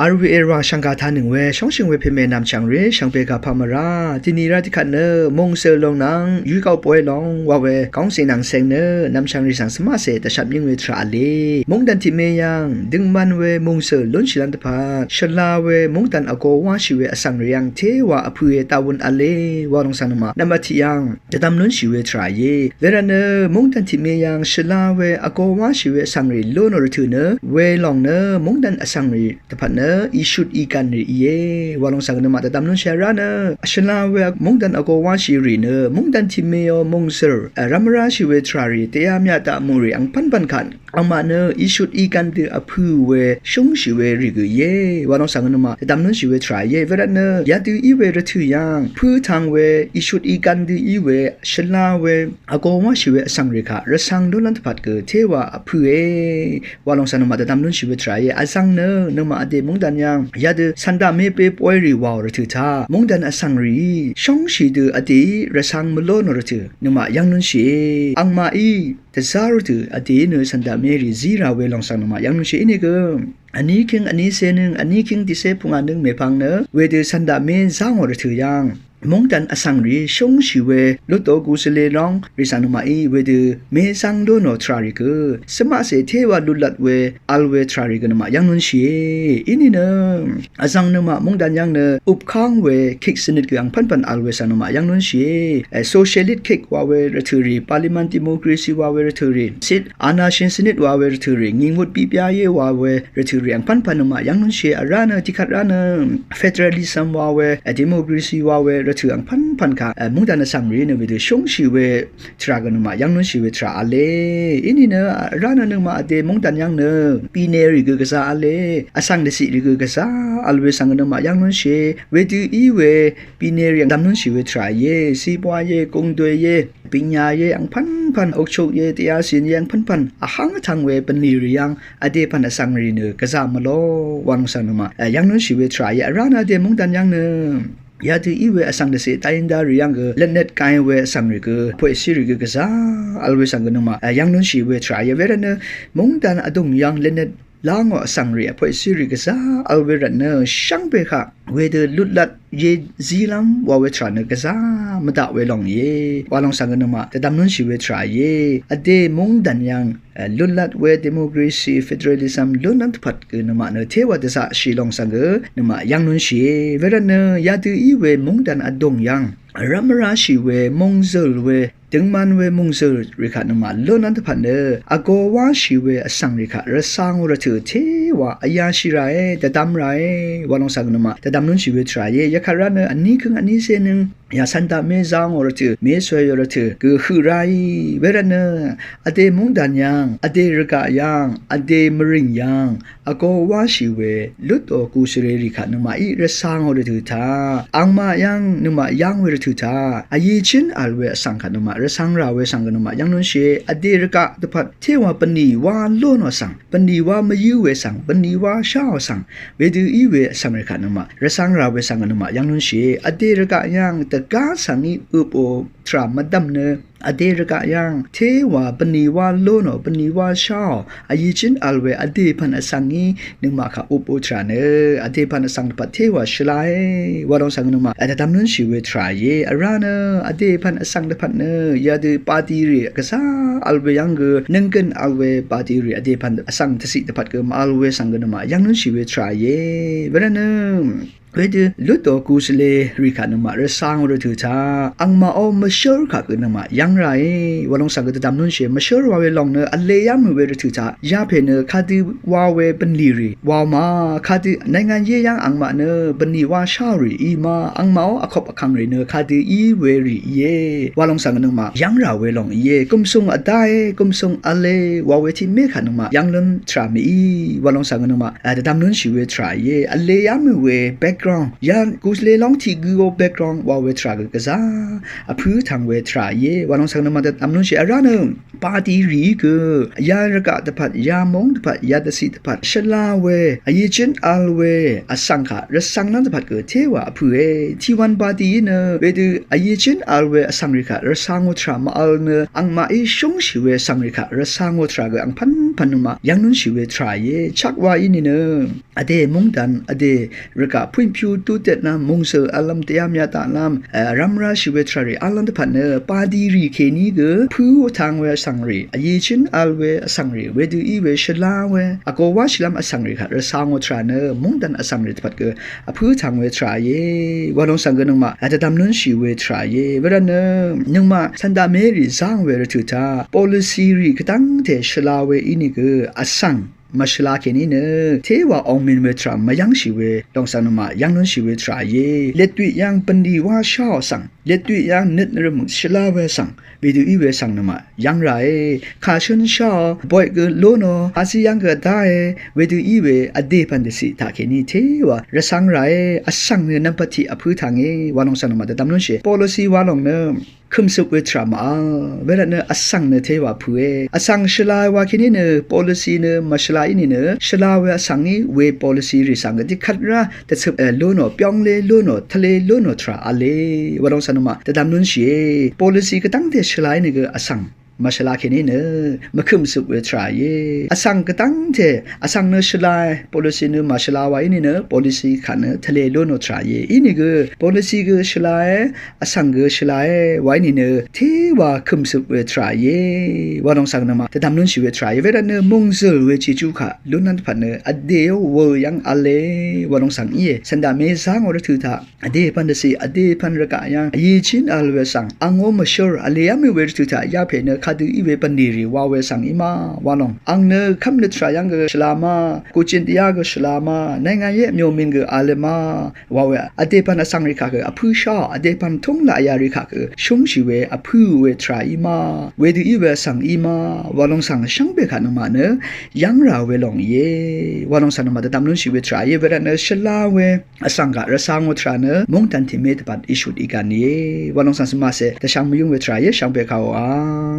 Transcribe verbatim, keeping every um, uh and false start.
R V A rwa shv̀ngkà tánøng we shóngshø̀ng we pèmè nv̀mchv̀ng rì shvngbe kà pà mvrá dìnì rá dvkvt nø mòngzø̀l lòng nvng yuigàò bóy lòng wa we góng zè nvng seng nø nv̀mchv̀ng rì svng svmaqcè dvshvp yǿng we tvrà v̄le. Móngdàn tiq mè yv̀ng døngman we mòngzø̀l lúnshì lv́m dvpvt shvla we móngdàn vgō wáshì we vsvng rì yv̀ng téwà vpø̄ e daq wun v̄le wa lòng svng nøngmaq nvmbat tiq yv̀ng dvdvm lúnshì we tvrà íe. Wervtnø móngdàn tiq mè yv̀ng shvla we vgō wáshì we vsvng rì lú nò rvtø̀ nø welòng nø móngdàn vsvng rì dvpvt nø ìshut ìgv̀n rì íe wa lòng svng nøngmaq dvdvm lúnshì vrá nø shvla we móngdàn vgō wáshì rì nø móngdàn tiq mè ò mòngzø̀l rvmvráshì we tvrà rì dèyá myaq daq mù rì angpv́npv̀n kvt angmaq nø ìshut ìgv̀n dø vpø̄ we shúngshì we rì gø íe wa lòng svng nøngmaq dvdvm lúnshì we tvrà íe. Wervtnø yadø í we rvtø̀ yv̀ng pǿ tvng we ìshut ìgv̀n dø í we shvla we vgō wáshì we vsvng rì kaq rvcv̄ng lú lv́m dvpvt gø téwà vpø̄ e wa lòng svng nøngmaq dvdvm lúnshì we tvrà íe. Vzv̀ng nø nøngmaq vdè móngdàn yv̀ng yadø cv̀ndà mè pè bóy rì wàò rvtø̀ taq móngdàn vsvng rìí shóngshì dø vdèí rvcv̄ng mvlú nò rvtø̀ nøngmaq yv́ng lúnshìe. Angmaqí dvzá rvtø̀ vdèí nø cv̀ndà mè rì zí rà we lòng svng nøngmaq yv́ng lúnshìe. Inìgø vní kíng vní cé nøng vní kíng tiqcé pungà nøng mèpvng nø wedø cv̀ndà mè zángò rvtø̀ yv̀ng móngdàn vsvng rì shúngshì we lutò gusvle long rì svng nøngmaqí wedø mè záng lú nò tvrà rì gø svmaqcè téwà lutlat we vl we tvrà rì gø nøngmaq yv́ng lúnshìe. Inìnø vzv̀ng nøngmaq móngdàn yv̀ng nø upkáng we kik svnøt gø angpv́npv̀n vl we svng nøngmaq yv́ng lúnshìe. Socialist kik wa we rvtø̀ rì, parliament democracy wa we rvtø̀ rì, sit anashin svnøt wa we rvtø̀ rì, ngìngut bibyá íe wa we rvtø̀ rì angpv́npv̀n nøngmaq yv́ng lúnshìe. Vrá nø tiqkvt rá nø federalism wa we, democracy wa we rvtø̀ angpv́npv̀n kaq móngdàn vsvng rì nø wedø shúngshì we tvrà gø nøngmaq yv́ng lúnshì we tvrà v̄le. Inìnø vrá nø nøngmaq vdè móngdàn yv̀ng nø bìnè rì gø gvzá v̄le, vsvng dvciq rì gø gvzá vl we svng gø nøngmaq yv́ng lúnshìe. Wedø í we bìnè rì dvm lúnshì we tvrà íe. Sibwa íe, gungdwe íe, bìnya íe, angpv́npv̀n okchuk íe, dèyasìn íe, angpv́npv̀n vháng vtvng we bvnlì rì yv̀ng vdè pv̀n vsvng rì nø gvzá mvlú wa lòng svng nøngmaq yv́ng lúnshì we tvrà íe. Vrá nø vdè móngdàn yv̀ng nø yadø í we vsvng dvciq dayinda rì yv̀ng gø lvtnet gay we vsvng rì gø poqcì rì gø gvzá vl we svng gø nøngmaq yv́ng lúnshì we tvrà íe. Wervtnø móngdàn vdùng yv̀ng lvtnet lángò vsvng rì poqcì rì gvzá vl we rvtnø shvngbe kaq wedø lutlat íe zílv́m wa we tvrà nø gvzá mvdaq we lòng íe wa lòng svng gø nøngmaq dvdvm lúnshì we tvrà íe. Vdè móngdàn yv̀ng lutlat we democracy, federalism lún lv́m dvpvt gø nøngmaq nø téwà dvzaqshì lòng svng gø nøngmaq yv́ng lúnshìe. Wervtnø yadø í we móngdàn vdùng yv̀ng rvmvráshì we mòngzø̀l we døngman we mòngzø̀l rì kaq nøngmaq lún lv́m dvpvt nø vgō wáshì we vsvng rì kaq rvcv̄ngò rvtø̀ téwà vyáshì ràe, dvdvm ràe wa lòng svng gø nøngmaq dvdvm lúnshì we tvrà íe. Yvkvt rá nø vní kíng vní cé nøng yà cv̀ndà mè zángò rvtø̀, mè cwèò rvtø̀ gø høq ráì. Wervtnø vdè móngdàn yv̀ng, vdè rvgaq yv̀ng, vdè mvrìng yv̀ng vgō wáshì we lutò gusvle rì kaq nøngmaqí rvcv̄ngò rvtø̀ taq angmaq yv̀ng nøngmaq yv́ng we rvtø̀ taq vyi chín vl we vsvng kaq nøngmaq rvcv̄ng rà we svng gø nøngmaq yv́ng lúnshìe. Vdè rvgaq dvpvt téwà bvnlì wá lú nò svng, bvnlì wá mvyǿ we svng, bvnlì wá sháò svng wedø í we vsvng rì kaq nøngmaq rvcv̄ng rà we svng gø nøngmaq yv́ng lúnshìe. Vdè rvgaq yv̀ng dvgá svng í øpò tvrà mvdv̀m nø vdè rvgaq yv̀ng téwà bvnlì wá lú nò, bvnlì wá sháò vyi chín vl we vdè pv̀n vsvng í nøngmaq kaq øpò tvrà nø vdè pv̀n vsvng dvpvt téwà shvlae wa lòng svng gø nøngmaq dvdvm lúnshì we tvrà íe. Vrá nø vdè pv̀n vsvng dvpvt nø yadø party rì gvzá vl we yv̀ng gø nønggøn vl we party rì vdè pv̀n vsvng dvciq dvpvt gø mvvl we svng gø nøngmaq yv́ng lúnshì we tvrà íe. Wervtnø wedø lutò gusvle rì kaq nøngmaq rvcv̄ngò rvtø̀ taq angmaqó mvshǿr kaq gø nøngmaq yv́ng ràe wa lòng svng gø dvdvm lúnshìe. Mvshǿr wa we lòng nø vle yá mø̀ we rvtø̀ taq yapè nø kadø wa we bvnlì rì wàò ma, kadø နိုင်ငံရေး yv́ng angmaq nø bvnlì wá sháò rì í ma, angmaqó vkop vkv̀ng rì nø kadø í we rì íe wa lòng svng gø nøngmaq yv́ng rà we lòng íe. Gùmsùng vdáe, gùmsùng v̄le wa we tiq mè kaq nøngmaq yv́ng lún tvrà mìí wa lòng svng gø nøngmaq dvdvm lúnshì we tvrà íe. Vle yá mø̀ we background background, ya gusle long tiq gø o background wa we tvrà gø gvza vpǿ tvng we tvrà íe. Wa long svng nø mvdvt vmlúnshì vrá nø party rì gø ya rvgaq dvpvt, ya móng dvpvt, ya dvciq dvpvt shvla we, vyi jǿn vl we vsvng kaq rvsvng nvng dvpvt gø téwa vpǿe. Tiq wan party í nø wedø vyi jǿn vl we vsvng rì kaq rvsvng o tvrà mv-vl nø angmaqí shúngshì we vsvng rì kaq rvsvng o tvrà gø angpv̄npv̄n nøngmaq yv́ngnúnshì we tvrà íe. Chak wa í nìnø vdè mungdan, vdè rvgaq púympyú dúdetnvm, mòngzø̀l vlvm, dvyá myá daqlvm, e, vrv́m ráshì we tvrà rì vlv́m dvpvt nø party rì kèní gø pǿ o tvng we vsvng rì, vyi jǿn vl we vsvng rì, wedø í we shvla we vgō wáshìlv́m vsvng rì kaq rvsvng o tvrà nø mungdan vsvng rì dvpvt gø vpǿ tvng we tvrà íe. Wa long svng gø nøngmaq dvdvmnúnshì we tvrà íe. Wervt nø nøngmaq cv̀ndà mérì záng we rvtø̀ taq policy rì gvdv́ngte shvla we ínìgø vsvng mvshvla kèní nø téwa ongmin we tvrà mvyv́ngshì we long svng nøngmaq yv́ngnúnshì we tvrà íe. Letdwiq yv́ng bv̀nlì wá sháò svng, letdwiq yv́ng nøt nvrø̀m shvla we svng, wedø í we svng nøngmaq yv́ng ràe. Kàshǿn sháò, boy gø lónò, azí yv́ng gø dáe, wedø í we vdè pv̀n dvciq taqkèní téwa rvsvng ràe. Vsvng nø nvmpat tiq vpǿ tvnge. Wa long svng nøngmaq dvdvmnúnshìe. Policy wa lòng nø kø̀msøp we tvrà mv-vl. Wervt nø vsvng nø téwa pø̄e. Vsvng shvla wa kèní nø policy nø mvshvla í nìnø shvla we vsvng í we policy rì svng gø tiqkvt rá dvcøp, e, lónò, byongle lónò, tvle lónò tvrà v̄le. Wa long svng nøngmaq dvdvmnúnshìe. Policy gvdv́ngte shvla ínìgø vsvng mvshvla kèní nø mvkø̀msøp we tvrà íe. Vsvng gvdv́ngte vsvng nø shvlae, policy nø mvshvla wa í nìnø policy kaq nø tvle lónò tvrà íe. Ínìgø policy gø shvlae, vsvng gø shvlae wa í nìnø téwa kø̀msøp we tvrà íe. Wa long svng nøngmaq dvdvmnúnshì we tvrà íe. Wervt nø mòngzø̀l we Jejú kaq lúnlv́m dvpvt nø vdè ó wøl yv́ng v̄le. Wa long svng íe. Cv̀ndà mé záng o rvtø̀ taq vdè pv̀n dvciq, vdè pv̀n rvgaq yv́ng vyi jǿn vl we svng angó mvshǿr vlev́m í we rvtø̀ taq yapè nø kadø í we bv̀nlì rì wa we svng í ma. Wa lòng ang nø kv́m nø tvrà yv́ng gø shvla ma, gùjin dvyá gø shvla ma, နိုင်ငံရေး အမျိုးမျိုး gø v̄le ma. Wa we vdè pv̀n vsvng rì kaq gø vpǿ sháò, vdè pv̀n túng laq ya rì kaq gø shúngshì we vpǿ we tvrà í ma. Wedø í we vsvng í ma. Wa long svng shvngbe kaq nøngmaq nø yv́ng rà we lòng íe. Wa long svng nøngmaq dvdvmnúnshì we tvrà íe. Wervt nø shvla we vsvng kaq rvsvng o tvrà nø mungdan tiq mé dvpvt ìshut ìgv̀n íe. Wa long svng svmase dvshvng mvyúng we tvrà íe. Shvngbe kaq oqà